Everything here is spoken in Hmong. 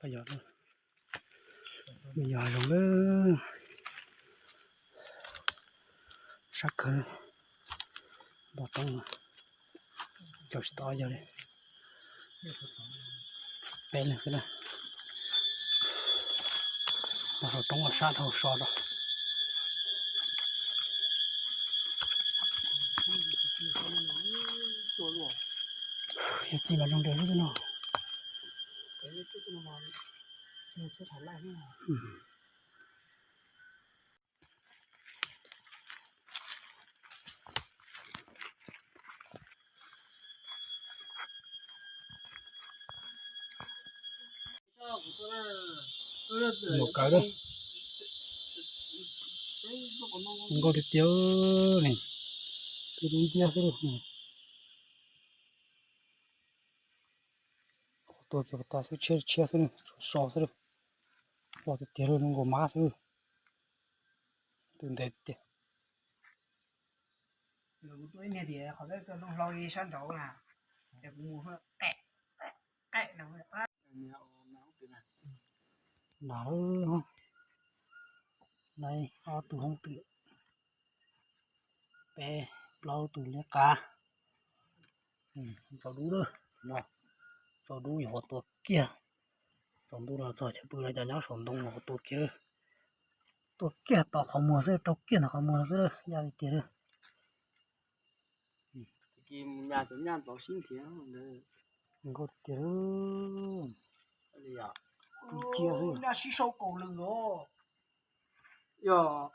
Pab yog, yog hav zoov lawm. Sab kawg. Npog roob, caum tsis tau yawg li. Peb leeg xwb na. Npog saum roob sab dhau so rau. Yog txiv mas zoo nraug xwb no. Mus kawg, nkauj tiag tiag ne. Tus dub nciab xwb. Tua kiag tas xwb, tshiab tshiab xwb, so xwb. Loj tiag tiag li, zoo nkaus mab xwb. Tus ntev tiag. Kuv tua ib niag tias qhov peb tua nplooj hlau li sab nraud na, ces kuv mus qe qe na. Nas, ob tug hoob twm, peb plaub tug liab qab. Tsaus dub lawm no, tsaus dub yuav tua kiag. Tsaus ntuj no txog chaw pw no cov nyob saum ntoo no tua kiag, tua kiag tom qhov muag xwb, rau kiag ntawm qhov muag no xwb, yaj li tiag li. Nkauj tiag tiag. Cia xwb. Yog,